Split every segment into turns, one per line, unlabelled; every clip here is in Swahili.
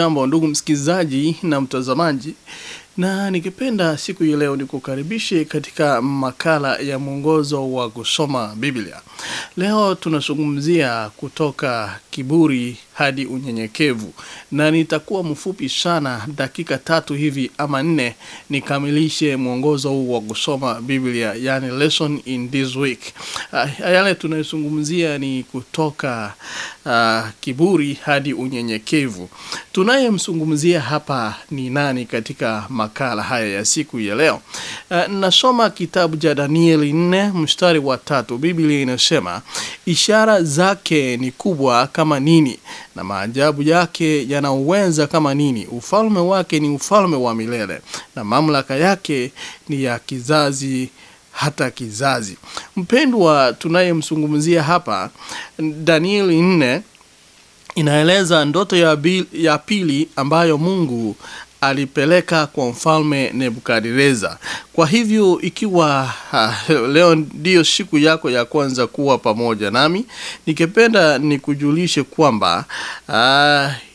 Jambo ndugu msikilizaji na mtazamaji, na nikipenda siku hii leo nikukaribishe katika makala ya mwongozo wa kusoma Biblia. Leo tunazungumzia kutoka kiburi hadi unyenyekevu, na nitakuwa mfupi sana, dakika 3 hivi ama 4, nikamilishe mwongozo huu wa kusoma Biblia, yani lesson in this week. Yale tunayozungumzia ni kutoka kiburi hadi unyenyekevu. Tunayemzungumzia hapa ni nani katika makala haya ya siku ya leo? Nasoma kitabu cha Danieli 4 mstari wa 3. Biblia inasema, ishara zake ni kubwa kama nini, na maajabu yake yanauweza kama nini. Ufalme wake ni ufalme wa milele, na mamlaka yake ni ya kizazi hata kizazi. Mpendwa, tunayemzungumzia hapa Danieli 4 inaeleza ndoto ya pili ambayo Mungu alipeleka kwa mfalme Nebukadneza. Kwa hivyo ikiwa leo ndiyo siku yako ya kwanza kuwa pamoja nami, ningependa nikujulishe kwamba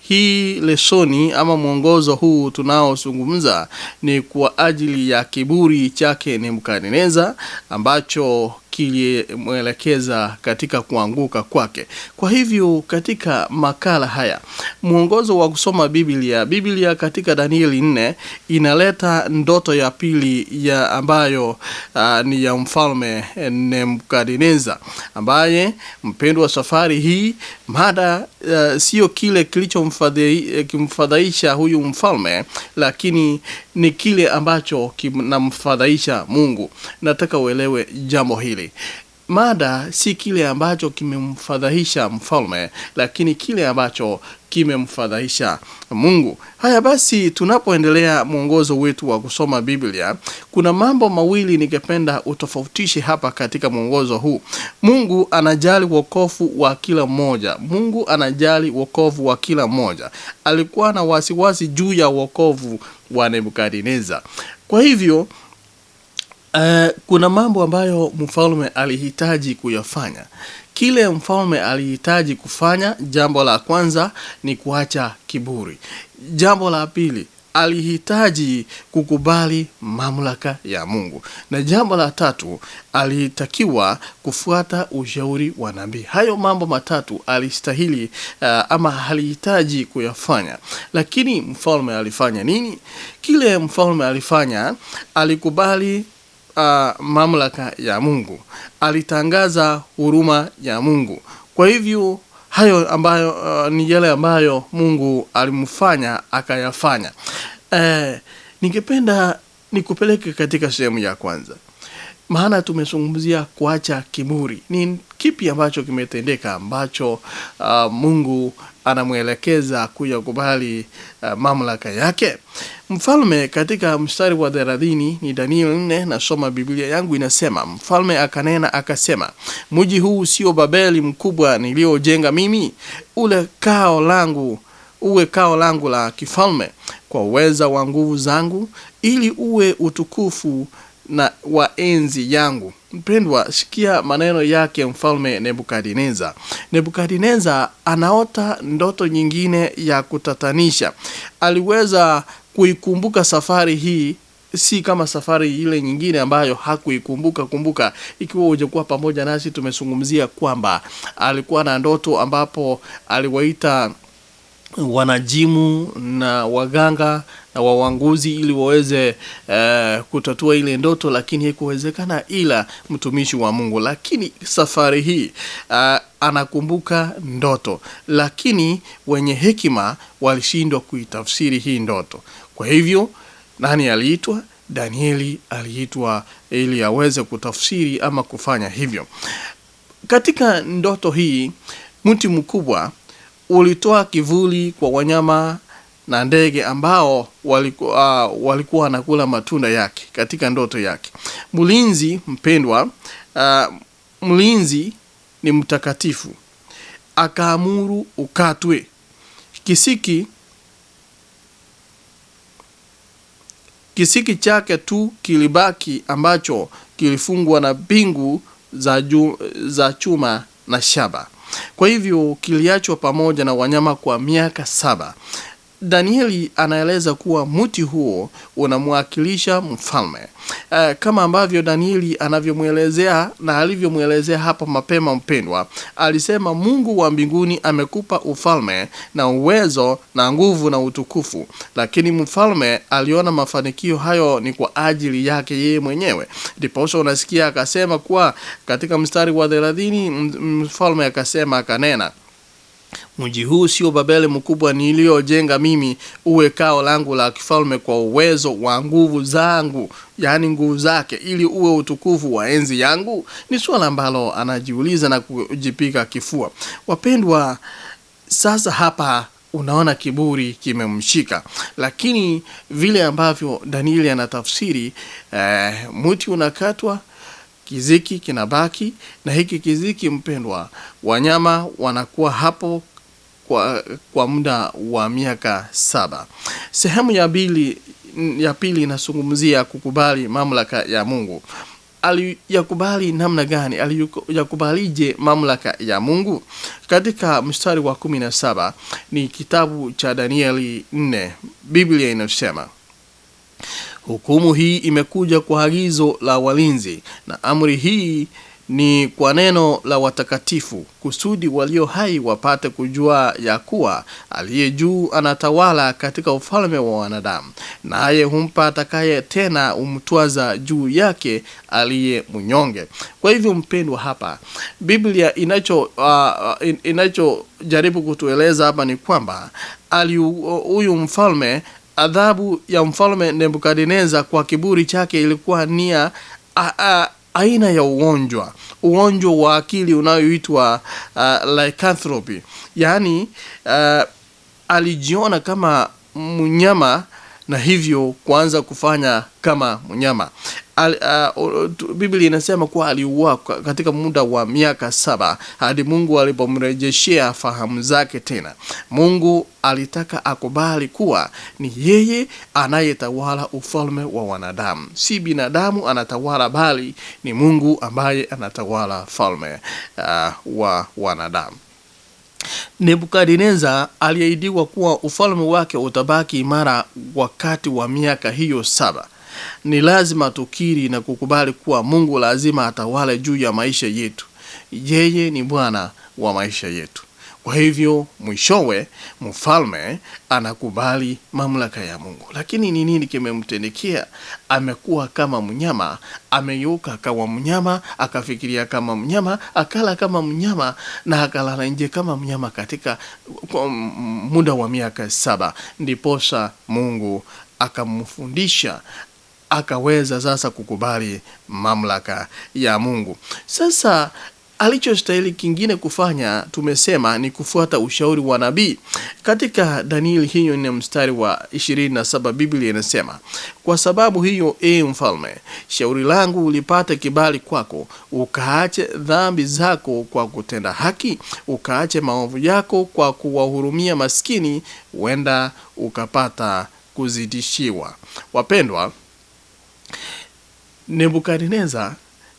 hii lesoni ama mwongozo huu tunaozungumza ni kwa ajili ya kiburi chake Nebukadneza ambacho kilimwelekeza katika kuanguka kwake. Kwa hivyo katika makala haya mwongozo wa kusoma Biblia katika Danieli 4 inaleta ndoto ya pili ya ambayo ni ya mfalme Nebukadneza, ambaye mpendwa, safari hii mada sio kile kilichomfadhaisha huyu mfalme, lakini ni kile ambacho kinamfadhaisha Mungu. Nataka uelewe jambo hili. Mada si kile ambacho kimemfadhaisha mfalme, lakini kile ambacho kimemfadhaisha Mungu. Haya basi, tunapoendelea mwongozo wetu wa kusoma Biblia, kuna mambo mawili ningependa utofautishe hapa katika mwongozo huu. Mungu anajali wokovu wa kila mmoja. Mungu anajali wokovu wa kila mmoja. Alikuwa na wasiwasi juu ya wokovu wa Nebukadneza. Kwa hivyo kuna mambo ambayo mfalme alihitaji kuyafanya. Kile mfalme alihitaji kufanya, jambo la kwanza ni kuacha kiburi. Jambo la pili, alihitaji kukubali mamlaka ya Mungu. Na jambo la tatu, alitakiwa kufuata ushauri wa nabii. Hayo mambo matatu alistahili ama alihitaji kuyafanya. Lakini mfalme alifanya nini? Kile mfalme alifanya, alikubali mamlaka ya Mungu. Alitangaza huruma ya Mungu. Kwa hivyo hayo ambayo ni yale ambayo Mungu alimfanya akayafanya. Ningependa nikupeleke katika sehemu ya kwanza. Maana tumezungumzia kuacha kiburi. Ni kipi ambacho kimetendeka ambacho Mungu anamwelekeza kuyakubali mamlaka yake? Mfalme katika mstari wa 30 ni Daniel 4, nasoma Biblia yangu inasema, mfalme akanena akasema, mji huu sio Babeli mkubwa niliojenga mimi, ule kao langu uwe kao langu la kifalme kwa uweza wa nguvu zangu, ili uwe utukufu na wa enzi yangu. Mpendwa, sikia maneno yake mfalme Nebukadneza. Nebukadneza anaota ndoto nyingine ya kutatanisha. Aliweza kuikumbuka safari hii, si kama safari ile nyingine ambayo hakuikumbuka. Kumbuka, ikiwa hujakuwa pamoja nasi, tumezungumzia kwamba alikuwa na ndoto ambapo aliwaita wanajimu na waganga na wawanguzi ili waweze kutatua ile ndoto, lakini haikuwezekana ila mtumishi wa Mungu. Lakini safari hii anakumbuka ndoto, lakini wenye hekima walishindwa kuitafsiri hii ndoto. Kwa hivyo nani aliitwa? Danieli aliitwa ili aweze kutafsiri ama kufanya hivyo. Katika ndoto hii, mti mkubwa ulitoa kivuli kwa wanyama na ndege ambao walikuwa wanakula matunda yake katika ndoto yake. Mlinzi mpendwa, mlinzi ni mtakatifu, akaamuru ukatwe. Kisiki chake tu kilibaki, ambacho kilifungwa na pingu za chuma na shaba. Kwa hivyo kiliachwa pamoja na wanyama kwa miaka 7. Danieli anaeleza kuwa mti huo unamwakilisha mfalme, kama ambavyo Danieli anavyomwelezea na alivyomwelezea hapa mapema. Mpendwa, alisema Mungu wa mbinguni amekupa ufalme na uwezo na nguvu na utukufu, lakini mfalme aliona mafanikio hayo ni kwa ajili yake yeye mwenyewe. Ndiposa unasikia akasema kuwa katika mstari wa 30 mfalme akasema, akanena, mji huu sio Babeli mkubwa niliyojenga mimi uwe kao langu la kifalme kwa uwezo wa nguvu zangu, yaani nguvu zake, ili uwe utukufu wa enzi yangu? Ni swala ambalo anajiuliza na kujipika kifua. Wapendwa, sasa hapa unaona kiburi kimemshika, lakini vile ambavyo Danieli anatafsiri, mti unakatwa, kiziki kinabaki, na hiki kiziki, mpendwa, wanyama wanakuwa hapo kwa muda wa miaka 7. Sehemu ya pili inazungumzia kukubali mamlaka ya Mungu. Aliyakubali namna gani? Aliyakubalije mamlaka ya Mungu? Katika mstari wa 17 ni kitabu cha Danieli 4, Biblia inasema, hukumu hii imekuja kwa agizo la walinzi, na amri hii ni kwa neno la watakatifu, kusudi walio hai wapate kujua ya kuwa aliye juu anatawala katika ufalme wa wanadamu, naye humpa atakaye, tena umtwaza juu yake aliye mnyonge. Kwa hivyo mpendwa, hapa Biblia inachojaribu kutueleza hapa ni kwamba huyu mfalme, adhabu ya mfalme Nebukadneza kwa kiburi chake ilikuwa ni aina ya ugonjwa wa akili unaoitwa lycanthropy. Yaani alijiona kama mnyama na hivyo kuanza kufanya kama mnyama. Biblia inasema kuwa aliuawa katika muda wa miaka 7 hadi Mungu alipomrejeshea fahamu zake tena. Mungu alitaka akubali kuwa ni yeye anayetawala ufalme wa wanadamu. Si binadamu anatawala, bali ni Mungu ambaye anatawala falme wa wanadamu. Nebukadneza aliahidiwa kuwa ufalme wake utabaki imara wakati wa miaka hiyo 7. Ni lazima tukiri na kukubali kuwa Mungu lazima atawale juu ya maisha yetu. Yeye ni Bwana wa maisha yetu. Kwa hivyo mwishowe mfalme anakubali mamlaka ya Mungu. Lakini ni nini kimemtendekia? Amekuwa kama mnyama, ameyuka kama mnyama, akafikiria kama mnyama, akala kama mnyama na akalala nje kama mnyama katika muda wa miaka 7. Ndiposa Mungu akamfundisha, akaweza sasa kukubali mamlaka ya Mungu. Sasa alichostahili kingine kufanya, tumesema, ni kufuata ushauri wa nabii. Katika Danieli hiyo ni mstari wa 27, Biblia inasema, kwa sababu hiyo, e mfalme, shauri langu ulipate kibali kwako, ukaache dhambi zako kwa kutenda haki, ukaache maovu yako kwa kuwahurumia maskini, huenda ukapata kuzidishiwa. Wapendwa,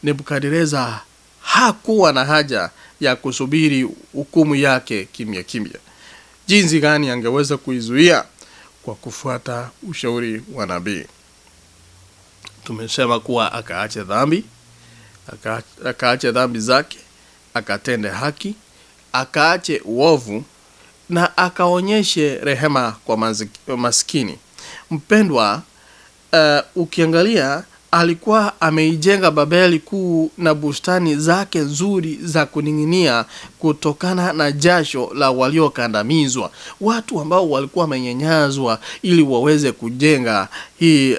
Nebukadneza hakuwa na haja ya kusubiri hukumu yake kimya kimya. Jinsi gani angeweza kuizuia? Kwa kufuata ushauri wa nabii. Tumesema kuwa akaache dhambi, akaache dhambi zake, akatende haki, akaache uovu na akaonyeshe rehema kwa maskini. Mpendwa, ukiangalia alikuwa ameijenga Babeli kuu na bustani zake nzuri za kuning'inia kutokana na jasho la waliokandamizwa, watu ambao walikuwa wamenyanyazwa ili waweze kujenga hii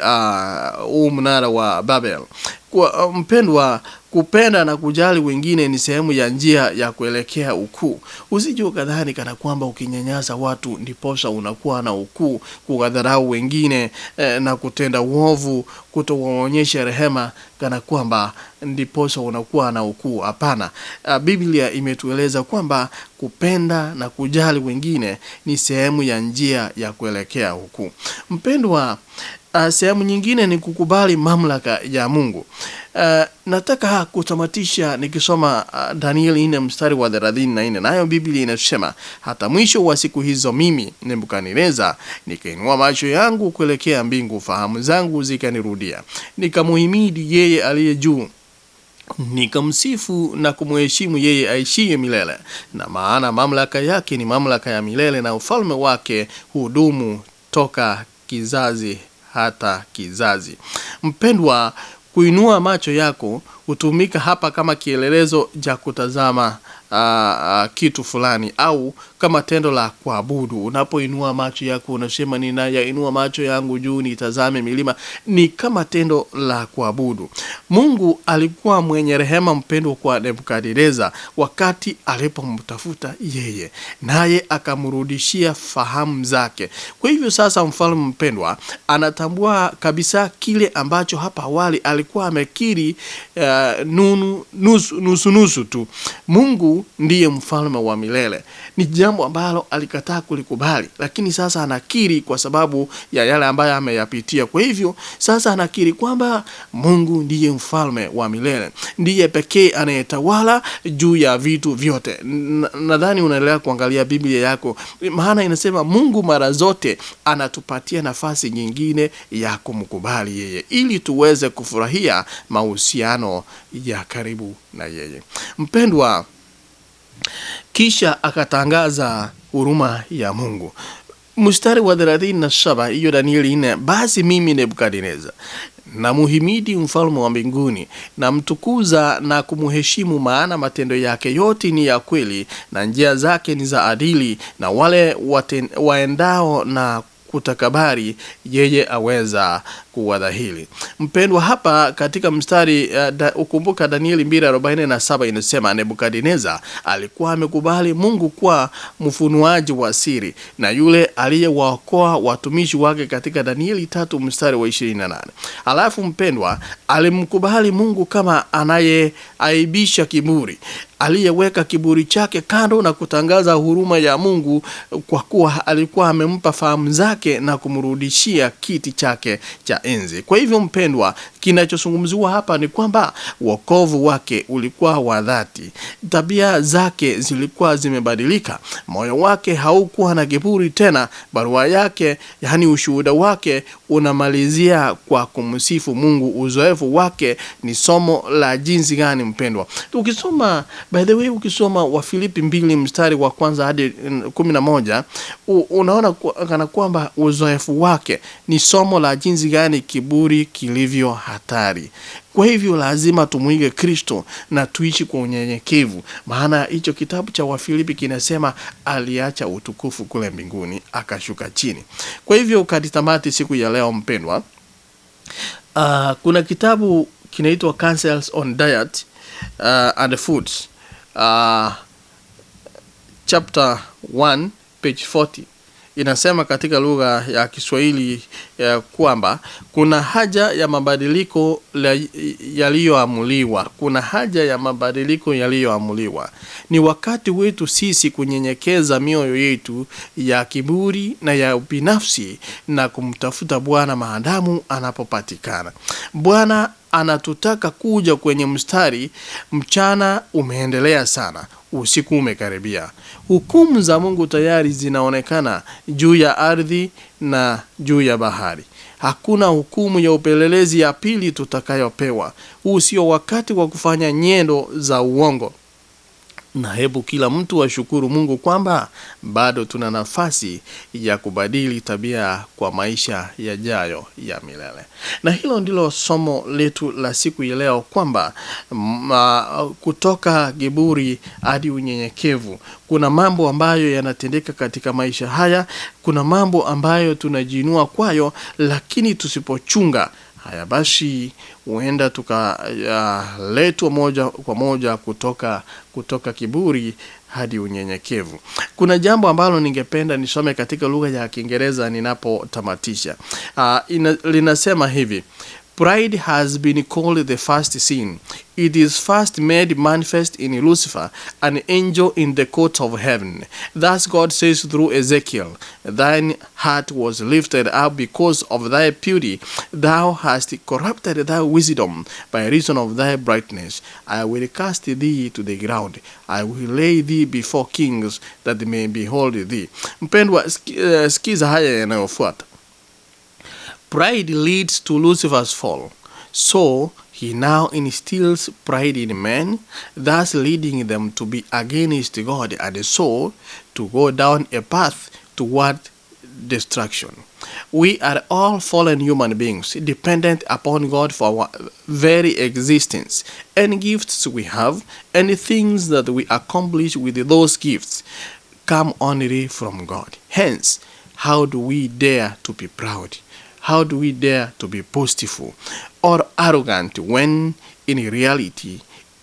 huu mnara wa Babel. Kwa mpendwa, kupenda na kujali wengine ni sehemu ya njia ya kuelekea ukuu. Usije ukadhani kana kwamba ukinyanyasa watu ndiposa unakuwa na ukuu. Kuwadharau wengine na kutenda uovu, kutowaonyesha rehema kana kwamba ndiposa unakuwa na ukuu. Hapana. Biblia imetueleza kwamba kupenda na kujali wengine ni sehemu ya njia ya kuelekea ukuu. Mpendwa, Sehemu nyingine ni kukubali mamlaka ya Mungu. Nataka kutamatisha nikisoma Danieli 4 mstari wa 34, nayo Biblia inasema, hata mwisho wa siku hizo mimi Nebukadneza nikainua macho yangu kuelekea mbingu, fahamu zangu zikanirudia, nikamuhimidi yeye aliye juu, nikamsifu na kumheshimu yeye aishiye milele, na maana mamlaka yake ni mamlaka ya milele, na ufalme wake hudumu toka kizazi hata kizazi. Mpendwa, kuinua macho yako hutumika hapa kama kielelezo cha kutazama kitu fulani au kama tendo la kuabudu. Unapoinua macho yako unasema, ninayainua macho yangu juu nitazame milima, ni kama tendo la kuabudu. Mungu alikuwa mwenye rehema, mpendwa, kwa Nebukadneza wakati alipomtafuta yeye, naye akamrudishia fahamu zake. Kwa hivyo sasa mfalme mpendwa anatambua kabisa kile ambacho hapa awali alikuwa amekiri nusu nusu tu. Mungu ndiye mfalme wa milele. Ni jambo ambalo alikataa kulikubali, lakini sasa anakiri kwa sababu ya yale ambayo ameyapitia. Kwa hivyo sasa anakiri kwamba Mungu ndiye mfalme wa milele, ndiye pekee anayetawala juu ya vitu vyote. Nadhani unaendelea kuangalia Biblia yako, maana inasema Mungu mara zote anatupatia nafasi nyingine ya kumkubali yeye ili tuweze kufurahia mahusiano ya karibu na yeye. Mpendwa, kisha akatangaza huruma ya Mungu. Mstari wa 37, hiyo Danieli 4, basi mimi Nebukadneza namuhimidi mfalme wa mbinguni, namtukuza na kumheshimu, maana matendo yake yote ni ya kweli na njia zake ni za adili, na wale waendao na kutakabari yeye aweza kuwadhahili. Mpendwa, hapa katika mstari ukumbuka Danieli 2:47 inasema Nebukadneza alikuwa amekubali Mungu kuwa mfunuaji wa siri na yule aliyewaokoa watumishi wake katika Danieli 3 mstari wa 28. Alafu mpendwa, alimkubali Mungu kama anayeaibisha kiburi, aliyeweka kiburi chake kando na kutangaza huruma ya Mungu, kwa kuwa alikuwa amempa fahamu zake na kumrudishia kiti chake cha enzi. Kwa hivyo mpendwa, kinachozungumziwa hapa ni kwamba wokovu wake ulikuwa wa dhati, tabia zake zilikuwa zimebadilika, moyo wake haukuwa na kiburi tena. Barua yake, yaani ushuhuda wake, unamalizia kwa kumsifu Mungu. Uzoefu wake ni somo la jinsi gani, mpendwa. Ukisoma, by the way, ukisoma Wafilipi 2 mstari wa 1 hadi 11, unaona kana kwamba uzoefu wake ni somo la jinsi gani kiburi kilivyo hatari. Kwa hivyo lazima tumuige Kristo na tuishi kwa unyenyekevu, maana hicho kitabu cha Wafilipi kinasema aliacha utukufu kule mbinguni akashuka chini. Kwa hivyo katitamati siku ya leo mpendwa, kuna kitabu kinaitwa Counsels on Diet and Foods, chapter 1 page 40 inasema katika lugha ya Kiswahili kwamba kuna haja ya mabadiliko yaliyoamuliwa. Kuna haja ya mabadiliko yaliyoamuliwa. Ni wakati wetu sisi kunyenyekeza mioyo yetu ya kiburi na ya ubinafsi na kumtafuta Bwana maadamu anapopatikana. Bwana anatutaka kuja kwenye mstari. Mchana umeendelea sana, usiku umekaribia. Hukumu za Mungu tayari zinaonekana juu ya ardhi na juu ya bahari. Hakuna hukumu ya upelelezi ya pili tutakayopewa. Huu sio wakati wa kufanya nyendo za uongo. Na hebu kila mtu ashukuru Mungu kwamba bado tuna nafasi ya kubadili tabia kwa maisha yajayo ya milele. Na hilo ndilo somo letu la siku ya leo, kwamba kutoka kiburi hadi unyenyekevu. Kuna mambo ambayo yanatendeka katika maisha haya, kuna mambo ambayo tunajiinua kwayo, lakini tusipochunga haya basi huenda tukaletwa moja kwa moja kutoka kiburi hadi unyenyekevu. Kuna jambo ambalo ningependa nisome katika lugha ya Kiingereza ninapotamatisha. Linasema hivi: Pride has been called the first sin. It is first made manifest in Lucifer, an angel in the court of heaven. Thus God says through Ezekiel, "Thine heart was lifted up because of thy beauty. Thou hast corrupted thy wisdom by reason of thy brightness. I will cast thee to the ground. I will lay thee before kings that may behold thee." Mpendwa, sikiza haya yanayofuata. Pride leads to Lucifer's fall. So he now instills pride in men, thus leading them to be against God and so to go down a path toward destruction. We are all fallen human beings, dependent upon God for our very existence. Any gifts we have, any things that we accomplish with those gifts, come only from God. Hence, how do we dare to be proud? How do we dare to be boastful or arrogant when in reality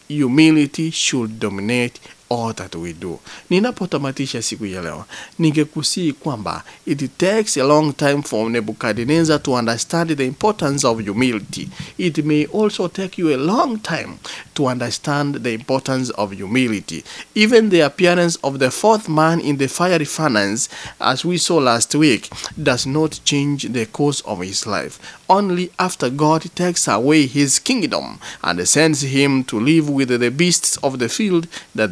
humility should dominate all that we do? Ninapotamatisha siku ya leo, ningekusihi kwamba it takes a long time for Nebuchadnezzar to understand the importance of humility. It may also take you a long time to understand the importance of humility. Even the appearance of the fourth man in the fiery furnace, as we saw last week, does not change the course of his life. Only after God takes away his kingdom and sends him to live with the beasts of the field that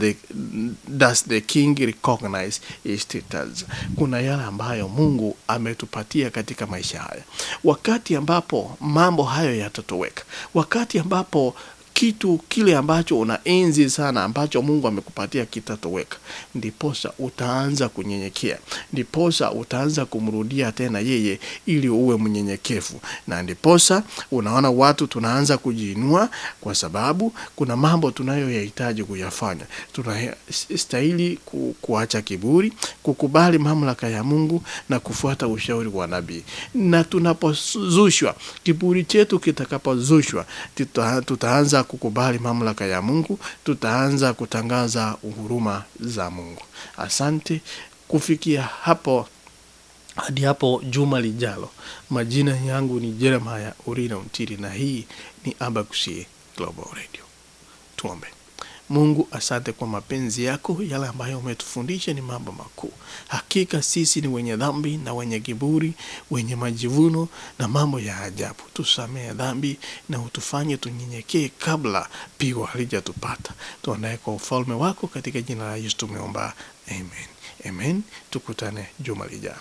does the king recognize his status. Kuna yale ambayo Mungu ametupatia katika maisha haya. Wakati ambapo mambo hayo yatatoweka, wakati ambapo kitu kile ambacho unaenzi sana ambacho Mungu amekupatia kitatoweka, ndiposa utaanza kunyenyekea, ndiposa utaanza kumrudia tena yeye ili uwe mnyenyekevu, na ndiposa unaona watu tunaanza kujiinua kwa sababu kuna mambo tunayoyahitaji kuyafanya. Tunastahili kuacha kiburi, kukubali mamlaka ya Mungu na kufuata ushauri wa nabii. Na tunapozushwa, kiburi chetu kitakapozushwa, tutaanza kukubali mamlaka ya Mungu, tutaanza kutangaza huruma za Mungu. Asante kufikia hapo, hadi hapo juma lijalo. Majina yangu ni Jeremiah Orina Mtiri na hii ni Abakusi Global Radio. Tuombe. Mungu, asante kwa mapenzi yako, yale ambayo umetufundisha ni mambo makuu. Hakika sisi ni wenye dhambi na wenye kiburi, wenye majivuno na mambo ya ajabu. Tusamehe dhambi na utufanye tunyenyekee kabla pigo halijatupata. Tuandae kwa ufalme wako, katika jina la Yesu tumeomba. Amen. Amen. Tukutane juma lijalo.